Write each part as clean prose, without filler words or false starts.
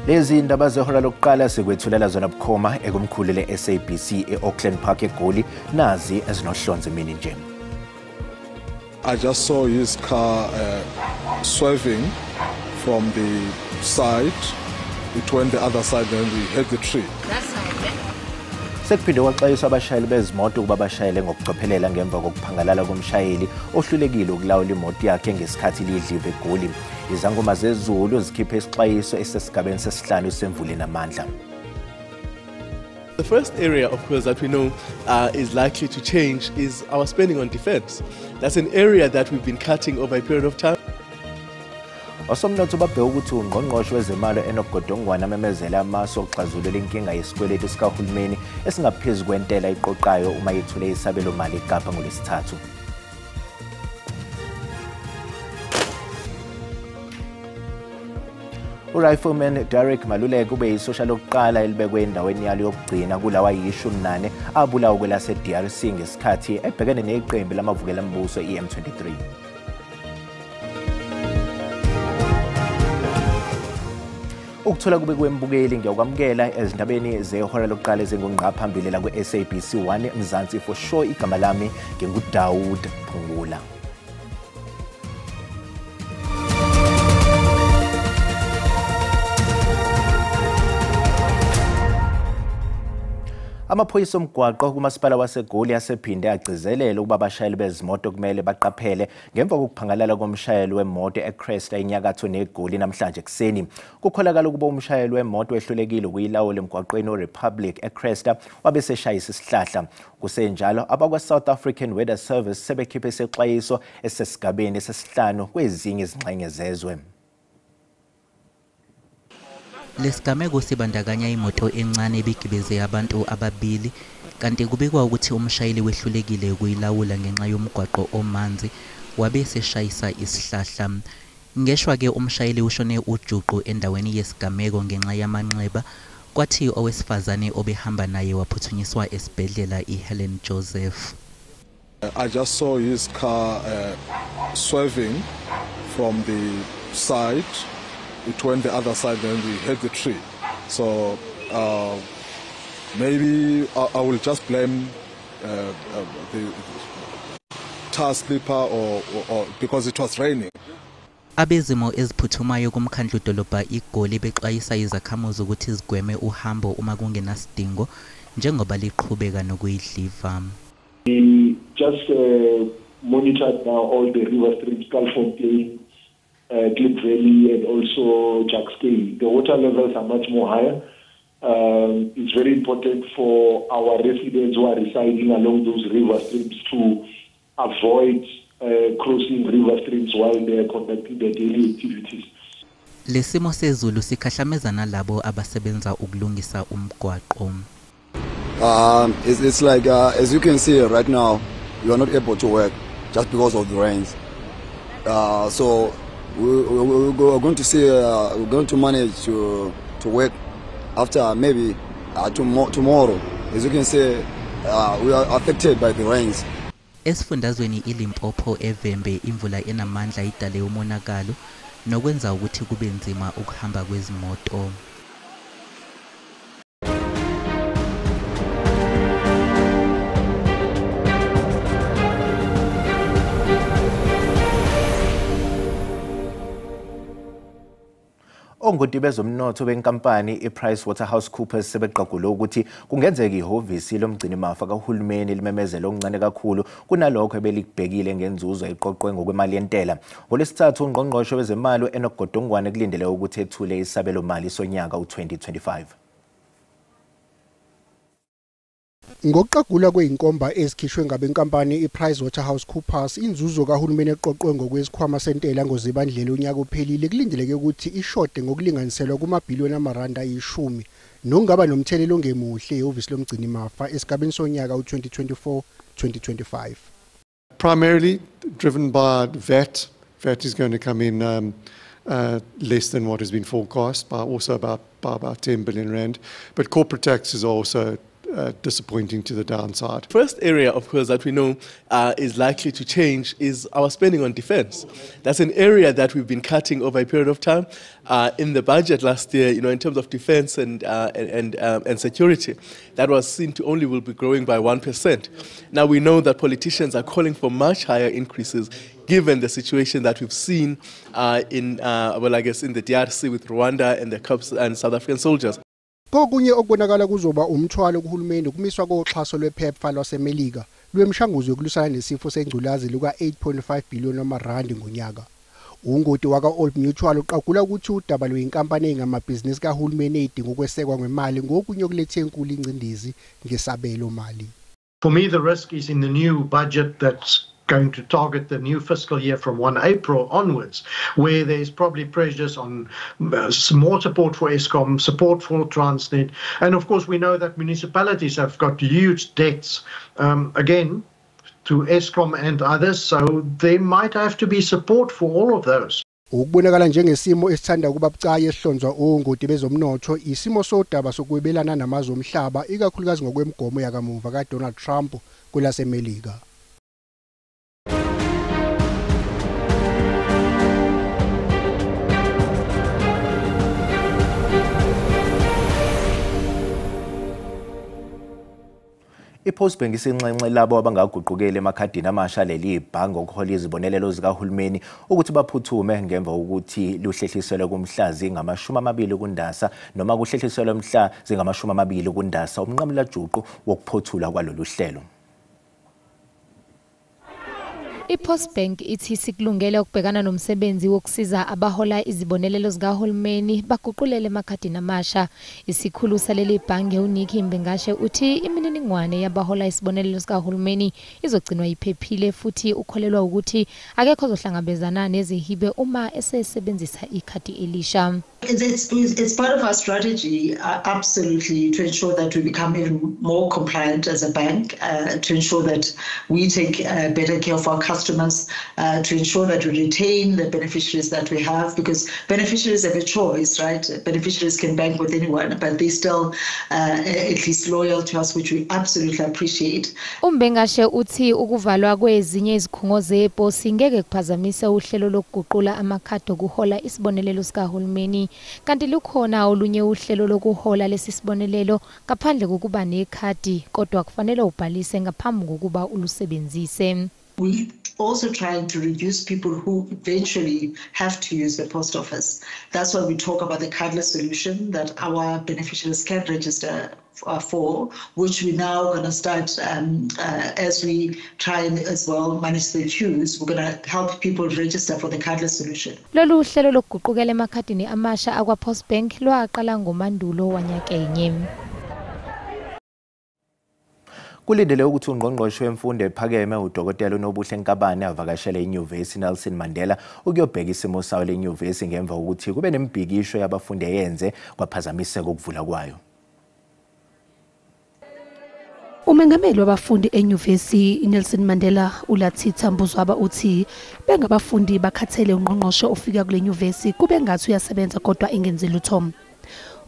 Lezi indaba zehora lokuqala sikwethulela zona bukhoma ekomkhulu le-SABC e-Auckland Park eGoli, nazi ezinohlonze mini nje. I just saw his car swerving from the side. It went the other side and we hit the tree. Sekuphinde kwaxwayiswa abashayeli bezimoto ukuba bashayele ngokucophelela ngemva kokuphangalala komshayeli ohlulekile ukulawula imoto yakhe ngesikhathi lidlive eGoli. Izangoma zezulu zikhiphe isixwayiso esesigabeni sesihlanu semvula enamandla. The first area, of course, that we know is likely to change is our spending on defense. That's an area that we've been cutting over a period of time. Osomnotho babheka ukuthi ungqongqoshe wezemali Enoch Godongwana amemezele amasu okuxazulula inkinga yesikweletu sikahulumeni esingaphezu kwentela iqoqayo uma yethule isabelomali eKapa ngoLwesithathu. URifleman Derek Maluleke ube yisosha lokuqala elibekwe endaweni yalo yokugcina kulawa ayi-14 abulawa kwelase-DRC ngesikhathi ebhekene neqembu lamavukelambuso i-M23. Ukuthola kube kwembukeli ngiyakwamukela ezindabeni zehora lokuqala ezingungqa phambili la ku-SABC 1 Mzansi for sure. Igama lami nginguDawood Phungula. Amaphoyisa omgwaqo kumasipala waseGoli asephinde agcizelele ukuba abashayeli bezimoto kumele baqaphele ngemva kokuphangalala komshayeli wemoto eCresta enyakatho neGoli namhlanje ekuseni. Kukholakala ukuba umshayeli wemoto ehlulekile ukuyilawula emgwaqweni oRepublic eCresta wabe seshayisa isihlahla. Kusenjalo abakwa-South African Weather Service sebekhiphe isexwayiso esesigabeni sesihlanu kwezinye izingxenye zezwe. Lesigameko sibandakanya imoto encane ebigibeze abantu ababili, kanti kubikwa ukuthi umshayeli wehlulekile ukuyilawula ngenxa yomgwaqo omanzi wabe seshayisa isihlahla. Ngeshwa-ke umshayeli ushone ujuqu endaweni yesigameko ngenxa yamanxeba, kwathi owesifazane obehamba naye waphuthunyiswa esibhedlela iHelen Joseph. I just saw his car swerving from the side. It went the other side and we hit the tree. So maybe I will just blame the tar slipper or because it was raining. Abezimo eziphuthumayo kumkhandlu dolobha iGoli bexwayisa izakhamuzi ukuthi zigweme uhambo uma kungenasidingo njengoba liqhubeka nokuyidliva. We just monitored now all the river streams, Kaalfontein, Klip Valley and also Jukskei. The water levels are much more higher. It's very important for our residents who are residing along those river streams to avoid crossing river streams while they are conducting their daily activities. Lesimo sezulu sikhahlameza nalabo abasebenza ukulungisa umgwaqo. It's like as you can see right now, you are not able to work just because of the rains. So we're going to see. We're going to manage to work after maybe tomorrow. As you can see, we are affected by the rains. Esifundazweni iLimpopo eVhembe imvula enamandla idale umonakalo nokwenza ukuthi kube nzima ukuhamba kwezimoto. Ongoti bezomnotho benkampani iPricewaterhouseCoopers sebeqagule ukuthi kungenzeka ihhovisi lomgcinimafa kahulumeni limemezele okuncane kakhulu kunalokho ebelikubhekile ngenzuzo eqoqwe ngokwemali yentela. NgoLwesithathu ungqongqoshe wezemali u-Enoch Godongwana kulindele ukuthi ethule isabelomali sonyaka u-2025. Ngokuqagula kweyinkomba ezikhishwe ngabenkampani iPricewaterhouseCoopers, inzuzo kahulumeni eqoqwe ngokwesikhwama sentela ngoZibandlela unyaka ophelile kulindeleke ukuthi ishode ngokulinganiselwa kumabhiliyoni amarandi ayi-10 nokungaba nomthelela ongemuhle ehhovisi lomgcinimafa esigabeni sonyaka u-2024-2025. Primarily driven by VAT. VAT is going to come in less than what has been forecast by also about 10 billion rand. But corporate taxes are also disappointing to the downside. First area, of course, that we know is likely to change is our spending on defense. That's an area that we've been cutting over a period of time. In the budget last year, you know, in terms of defense and security, that was seen to only will be growing by 1%. Now we know that politicians are calling for much higher increases, given the situation that we've seen in the DRC with Rwanda and the cops and South African soldiers. Kokunye okubonakala kuzoba umthwalo kuhulumeni ukumiswa koxhaso lwePEPFAR lwaseMelika lwemishanguzo yokulwisana nesifo sengculazi luka 8.5 billion wamarandi ngonyaka. Ungoti waka Old Mutual uqagula ukuthi udaba lwenkampani engamabhizinisi kahulumeni edinga ukwesekwa ngemali ngokunye okulethe enkulu ingcindezi ngesabelo mali. For me, the risk is in the new budget that's going to target the new fiscal year from 1 April onwards, where there's probably pressures on more support for Eskom, support for Transnet. And of course, we know that municipalities have got huge debts, again, to Eskom and others. So there might have to be support for all of those. Ukubonakala njengesimo esithanda ukuba bucayi esihlonzwa ongoti bezomnotho isimo sodaba sokwebelana namazwe omhlaba ikakhulukazi ngokwemigomo yakamuva kaDonald Trump kwelaseMelika. I-Postbank isinxenxe labo abangaguqukeli emakhadini amasha leli bhange okuhola izibonelelo zikahulumeni ukuthi baphuthume ngemva kokuthi luhlehliselwe kumhla zingama-20 kuNdasa noma kuhlehliselwe mhla zingama-20 kuNdasa umnqamulajuqu wokuphothulwa kwalolu hlelo. I-Postbank ithi sikulungele ukubhekana nomsebenzi wokusiza abahola izibonelelo zikahulumeni baguqulele emakhadini amasha. Isikhulu saleli bhange uNiki Mbengashe uthi imininingwane yabahola isibonelelo sikahulumeni izogcinwa iphephile futhi ukholelwa ukuthi akekho ozohlangabezana nezihibe uma esesebenzisa ikhadi elisha. It's part of our strategy, absolutely, to ensure that we become even more compliant as a bank, to ensure that we take better care of our customers, to ensure that we retain the beneficiaries that we have, because beneficiaries have a choice, right? Beneficiaries can bank with anyone, but they're still at least loyal to us, which we absolutely appreciate. Umbengashe uthi ukuvalwa kwezinye izikhungo zeposi ngeke kuphazamise uhlelo lokuguqula amakhadi okuhola isibonelelo sikahulumeni. Kanti lukhona olunye uhlelo lokuhola lesi sibonelelo ngaphandle kokuba nekhadi, kodwa kufanele ubhalise ngaphambi kokuba ulusebenzise. We also trying to reduce people who eventually have to use the post office. That's why we talk about the cardless solution that our beneficiaries can register for, which we're now going to start as we try and as well manage the queues. We're going to help people register for the cardless solution. Lolu hlelo lokuguqukela emakhadini amasha akwa Postbank lwaqala ngoMandulo wanyakenye. Kulindele ukuthi ungqongqoshe wemfundo ephakeme uDokotela uNobuhle Nkabane avakashele iNyuvesi Nelson Mandela ukuyobheka isimo sayo lenyuvesi ngemva kokuthi kube nemibhikisho yabafundi eyenze kwaphazamiseka ukuvula kwayo. Umengameli wabafundi eNyuvesi Nelson Mandela uLathitha Mbuzwaba uthi bengabafundi bakhathele ungqongqoshe ofika kule nyuvesi kube ngathi uyasebenza kodwa engenzi lutho.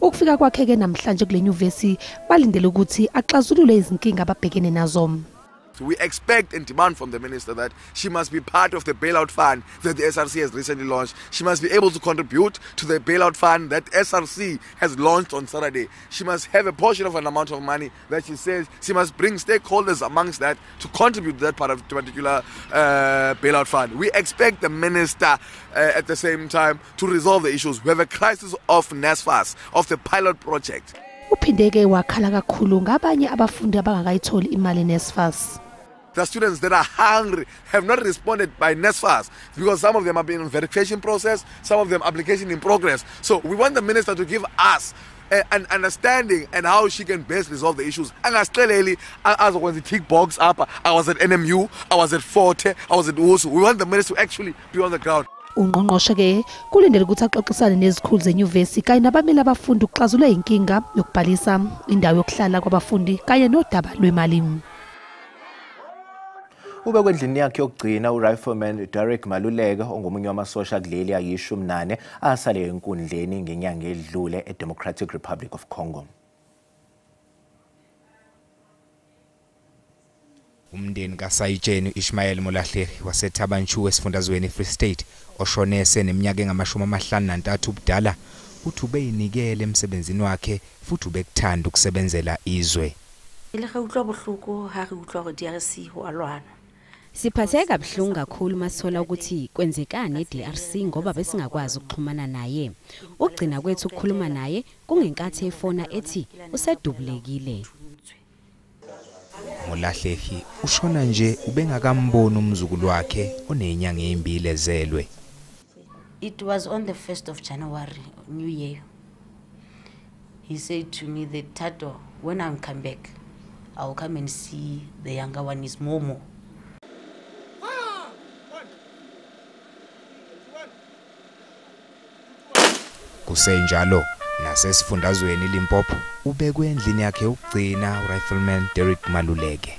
Ukufika kwakhe ke namhlanje kule nyuvesi balindele ukuthi axazulule izinkinga ababhekene nazo. We expect and demand from the minister that she must be part of the bailout fund that the SRC has recently launched. She must be able to contribute to the bailout fund that SRC has launched on Saturday. She must have a portion of an amount of money that she says she must bring stakeholders amongst that to contribute to that part of the particular bailout fund. We expect the minister at the same time to resolve the issues. We have a crisis of NSFAS, of the pilot project. Uphindeke wakhala kakhulu ngabanye abafundi abangakayitholi imali NSFAS. The students that are hungry have not responded by NSFAS because some of them have been in verification process, some of them application in progress. So we want the minister to give us an understanding and how she can best resolve the issues. Angasixeleli azokwenza tick box apha. I was at NMU, I was at Forte, I was at USU. We want the minister to actually be on the ground. Ungqongqoshe ke kulindele ukuthi axoxisane nezikhulu zenyuvesi kanye nabameli abafundi ukuxazulula inkinga yokubhalisa indawo yokuhlala kwabafundi kanye nodaba lwemali. Ube kwendlini yakhe yokugcina uRifleman Derek Maluleke ongomunye wamasosha kuleli ayi-18 asale enkundleni ngenyanga edlule eDemocratic Republic of Congo. Umndeni kaSayitsheni Ishmael Molahlehi waseThaba Nchu esifundazweni Free State oshone eseneminyaka engama-53 ubudala uthi ubeyinikele emsebenzini wakhe futhi ubekuthanda ukusebenzela izwe. Siphatheka kabuhlungu kakhulu masithola ukuthi kwenzekani eDRC ngoba besingakwazi ukuxhumana naye. Ukugcina kwethu ukukhuluma naye kungenkathi efona ethi usedubulekile. Molahlehi ushona nje ubengakamboni umzukulu wakhe onenyanga ezimbili ezelwe. It was on the 1st of January, New Year. He said to me that, Tato, when I come back, I will come and see the younger one is Momo. Kusenjalo nasesifundazweni Limpopo ubekwe endlini yakhe yokugcina uRifleman Derek Maluleke.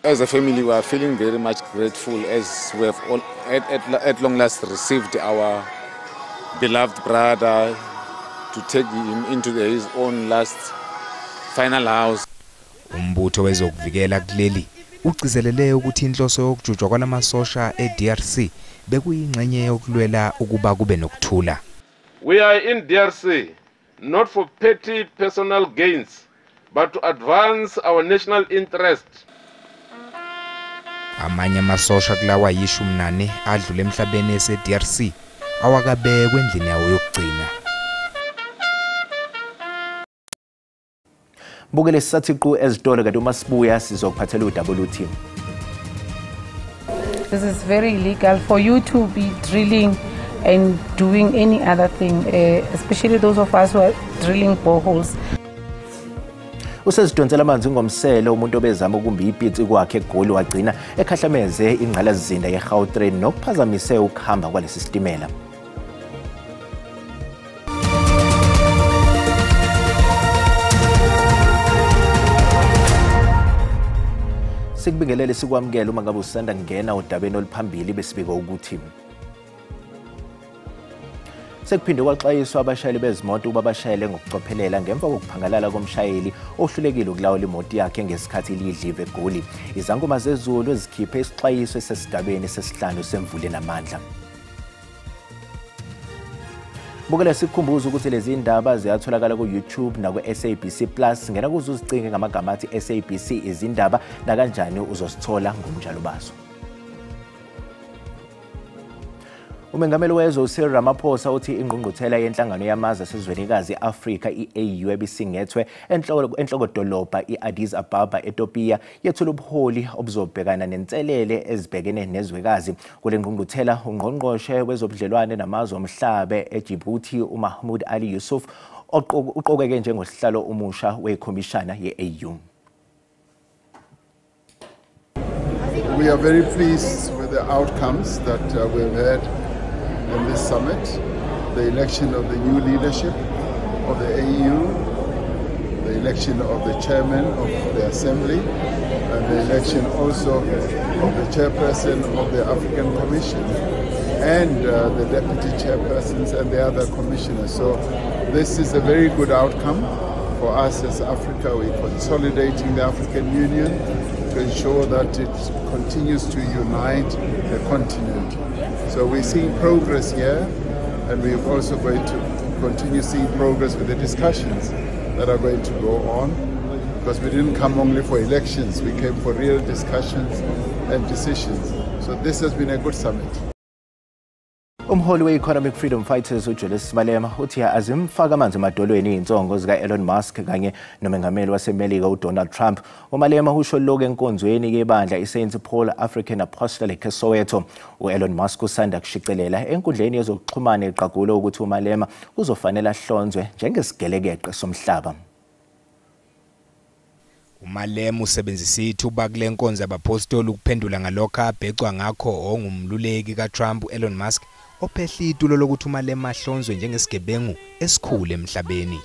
As a family, we are feeling very much grateful as we have all, at long last received our beloved brother to take him into his own last final house. Umbutho wezokuvikela kuleli ugcizelele ukuthi inhloso yokujujwa kwalamasosha eDRC bekuyingxenye yokulwela ukuba kube nokuthula. We are in DRC not for petty personal gains, but to advance our national interest. Amanye amasosha kulawa yi-14 adlule emhlabeni ese-DRC awakabekwe endlini yawo yokugcina. Bukele sisathi qu ezitolo kanti uma sibuya sizokuphathela udaba oluthi. This is very illegal for you to be drilling and doing any other thing, especially those of us who are drilling boreholes. Usezidonsela amanzi ngomsele umuntu obezama ukumba ipitsi kwakhe eGoli wagcina ekhahlameze ingqalasizinda yeGautrain nokuphazamise ukuhamba kwalesi sitimela. Sikubingelele sikwamukele uma ngabe usanda kungena odabeni oluphambili besibika ukuthi sekuphinde kwaxwayiswa abashayeli bezimoto ukuba bashayele ngokucophelela ngemva kokuphangalala komshayeli ohlulekile ukulawula imoto yakhe ngesikhathi lidlive eGoli. Izangoma zezulu ezikhiphe isixwayiso esesigabeni sesihlanu semvula enamandla. Bukela sikukhumbuza ukuthi lezi indaba ziyatholakala ku-YouTube naku-SABC Plus. Ngena kuze uzicinge ngamagama athi SABC izindaba nakanjani uzosithola ngomnjalo bazo. Umengameli wezwe uCyril Ramaphosa uthi ingqungquthela yenhlangano yamazwe asezwenikazi i-Afrika i-AU ebisingethwe enhlokodolobha i-Addis Ababa eTopiya yethula ubuholi obuzobhekana nenselele ezibhekene nezwekazi. Kule ngqungquthela ungqongqoshe wezobudlelwane namazwe omhlaba eDjibouti uMahmoud Ali Youssouf uqokeke njengosihlalo omusha wekhomishana ye-AU. We are very pleased with the outcomes that we've had in this summit, the election of the new leadership of the AU, the election of the chairman of the assembly, and the election also of the chairperson of the African Commission, and the deputy chairpersons and the other commissioners. So this is a very good outcome for us as Africa. We're consolidating the African Union to ensure that it continues to unite the continent. So we're seeing progress here, and we're also going to continue seeing progress with the discussions that are going to go on, because we didn't come only for elections, we came for real discussions and decisions. So this has been a good summit. Umholi we-Economic Freedom Fighters uJulius Malema uthi azimfaka amanzi emadolweni izinsongo zika-Elon Musk kanye nomengameli waseMelika uDonald Trump. UMalema usho lokhu enkonzweni yebandla iSaint Paul African Apostolic eSoweto. U-Elon Musk usanda kushicelela enkundleni yezokuxhumana eqagula ukuthi uMalema kuzofanele ahlonzwe njengesigelekeqe somhlaba. uMalema usebenzisa ithuba kule nkonzo yabapostoli ukuphendula ngalokho abhecwa ngakho ongumluleki kaTrump u-Elon Musk ophehla itulo lokuthi uMalema ahlonzwe njengesigebengu esikhulu emhlabeni.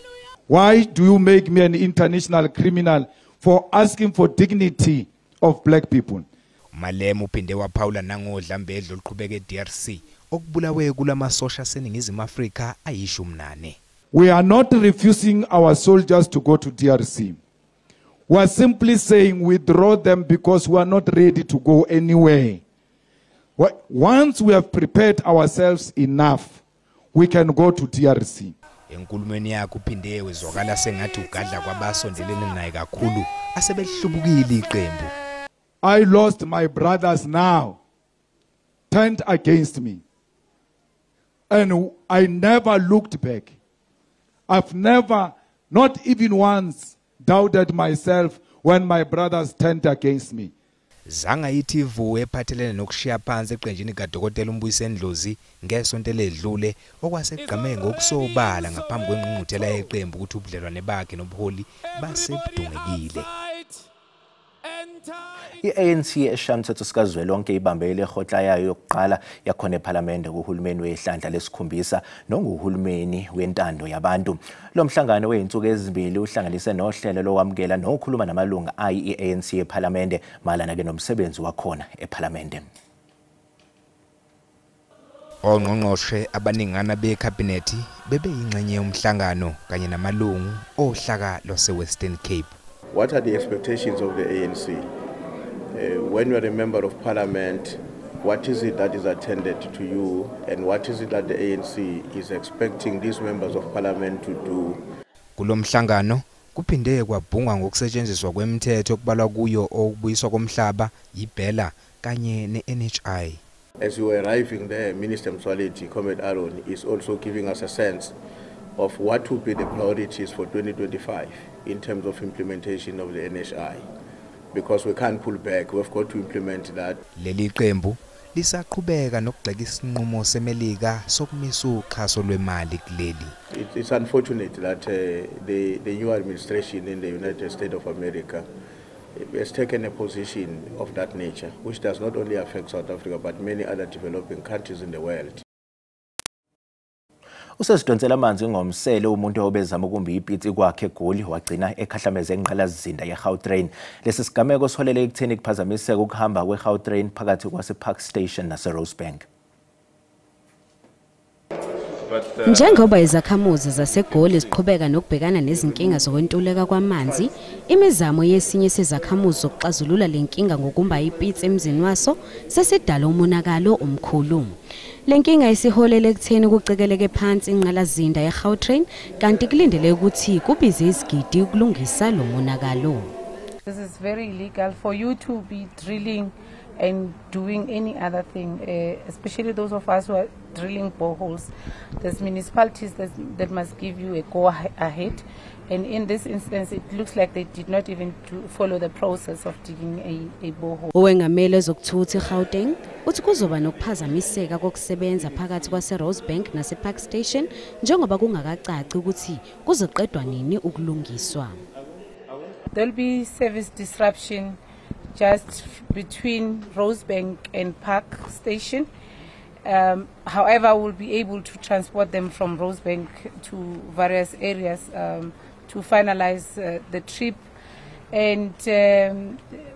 Why do you make me an international criminal for asking for dignity of black people? uMalema uphinde waphawula nangodlambedlo oluqhubeka eDRC okubulawe kulamasosha aseNingizimu Afrika ayi-14. We are not refusing our soldiers to go to DRC. We are simply saying withdraw them because we are not ready to go anywhere. Once we have prepared ourselves enough, we can go to DRC. Enkulumweni yakhe uphinde wezwakala sengathi ugadla kwabasondelene naye kakhulu asebehlubukile iqembu. I lost my brothers now, turned against me. And I never looked back. I've never, not even once, doubted myself when my brothers turned against me. Zanga ithi ivuwe ephathelene nokushiya phansi eqenjini kaDokotela uMbuyiseni Ndlozi ngesonto eledlule okwasegqame ngokusobala ngaphambi kwengqungquthela yeqembu ukuthi ubudlelwane bakhe nobuholi basebudungekile. I-ANC esishayamthetho sikazwelonke ibambe ilehhotla yayo yokuqala yakhona ePhalamende kuhulumeni wehlandla lesikhombisa nonguhulumeni wentando yabantu. Lo mhlangano wezinsuku ezimbili uhlanganise nohlelo lokwamukela nokukhuluma namalunga ayi-ANC ePhalamende mayelana ke nomsebenzi wakhona ePhalamende. Ongqongqoshe abaningana bekhabhinethi bebeyingxenye yomhlangano kanye namalungu ohlaka lwase-Western Cape. What are the expectations of the ANC? When you are a member of parliament, what is it that is attended to you, and what is it that the ANC is expecting these members of parliament to do? Kulomhlangano kuphinde kwabhungwa ngokusetshenziswa kwemithetho okubalwa kuyo okubuyiswa komhlaba, iBhela kanye ne-NHI. As you were arriving there, Minister Motsoaledi, Comrade Aaron, is also giving us a sense of what will be the priorities for 2025 in terms of implementation of the NHI. Because we can't pull back, we've got to implement that. Leli qembu lisaqhubeka nokugxeka isinqumo seMelika sokumisa uxhaso lwemali kuleli. It's unfortunate that the new administration in the United States of America has taken a position of that nature, which does not only affect South Africa but many other developing countries in the world. Usesidonsela amanzi ngomsele umuntu obezama ukumba ipitsi kwakhe eGoli wagcina ekhahlameze ingqalasizinda yeGautrain. Lesi sigameko siholele ekutheni kuphazamiseke ukuhamba kweGautrain phakathi kwase-Park Station nase-Rosebank. Njengoba izakhamuzi zaseGoli ziqhubeka nokubhekana nezinkinga zokwentuleka kwamanzi, imizamo yesinye sezakhamuzi zokuxazulula lenkinga ngokumba ipitsi emzini waso sesidala umonakalo omkhulu. Lenkinga isiholele ekutheni kucekeleke phansi ingqalasizinda yeGautrain kanti kulindeleke ukuthi kubize izigidi ukulungisa lo monakalo. This is very illegal for you to be drilling and doing any other thing, especially those of us who are drilling boreholes. There's municipalities that must give you a go ahead, and in this instance it looks like they did not even follow the process of digging a borehole. Owengamele ezokuthutha eGauteng uthi kuzoba nokuphazamiseka kokusebenza phakathi kwase-Rosebank nase-Park Station njengoba kungakacaci ukuthi kuzoqedwa nini ukulungiswa. There'll be service disruption just between Rosebank and Park Station. However, we'll be able to transport them from Rosebank to various areas to finalize the trip. And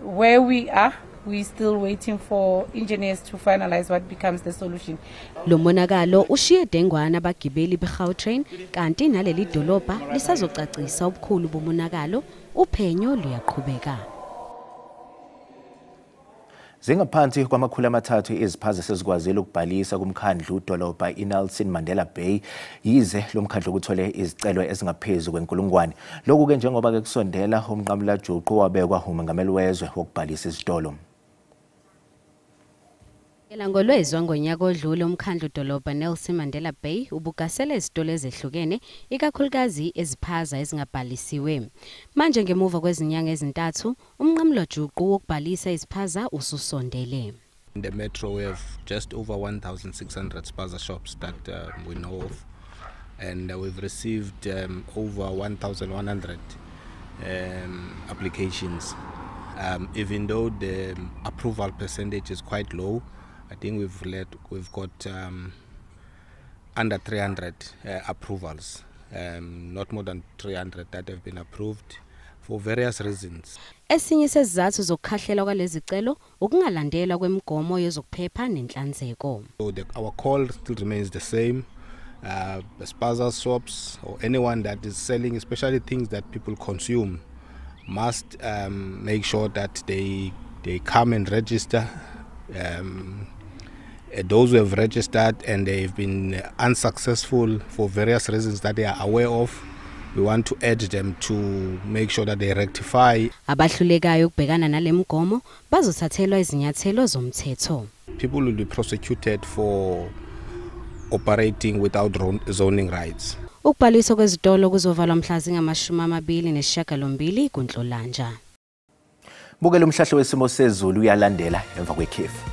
where we are, we're still waiting for engineers to finalize what becomes the solution. Lo monakalo ushiye dengwana abagibeli beGautrain kanti naleli dolobha lisazocacisa ubukhulu bomonakalo, uphenyo luyaqhubeka. Zingaphansi kwama-300 iziphaza sezikwazile ukubhalisa kumkhandlu dolobha iNelson Mandela Bay, yize lo mkhandlu kuthole izicelo ezingaphezu kwe-1000. Lokhu ke njengoba ke kusondela umnqamulajuqu wabekwa umengameli wezwe wokubhalisa izitolo. Ngolwezwa ngonyaka odlule umkhandlu dolobha Nelson Mandela Bay ubugasela izitolo ezehlukene ikakhulukazi eziphaza ezingabhalisiwe. Manje ngemuva kwezinyanga ezintathu umnqamulajuqu wokubhalisa iziphaza ususondele. In the metro we have just over 1,600 spaza shops that we know of, and we've received over 1,100 applications. Even though the approval percentage is quite low, I think we've got under 300 approvals, not more than 300 that have been approved for various reasons. Esinye sezizathu zokukhahlela kwalezicelo ukungalandelwa kwemigomo yezokuphepha nenhlanzeko. So our call still remains the same. The spaza shops or anyone that is selling, especially things that people consume, must make sure that they come and register. Those who have registered and they've been unsuccessful for various reasons that they are aware of, we want to urge them to make sure that they rectify. Abahlulekayo ukubhekana nalemigomo bazothathelwa izinyathelo zomthetho. People will be prosecuted for operating without zoning rights. Ukubhaliswa kwezitolo kuzovalwa mhla zingama-28 kuNhlolanja. Bukela umhlahlo wesimo sezulu uyalandela emva kwekhefu.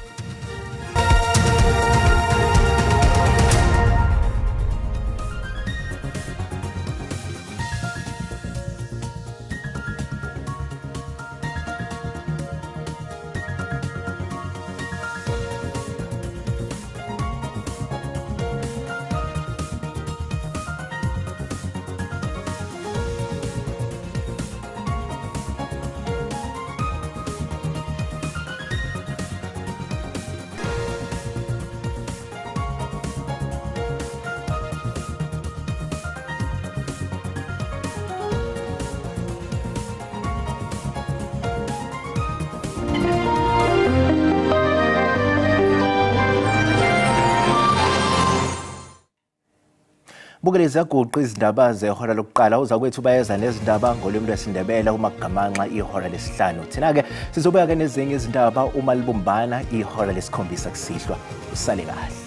Bukele ziyaguqa izindaba zehora lokuqala. Uzakwethu bayeza nezindaba ngolimi lwesiNdebele uma kugamanxa ihora lesihlanu. Thina-ke sizobuya-ke nezinye izindaba uma libumbana ihora lesikhombisa kusihlwa. Usale kahle.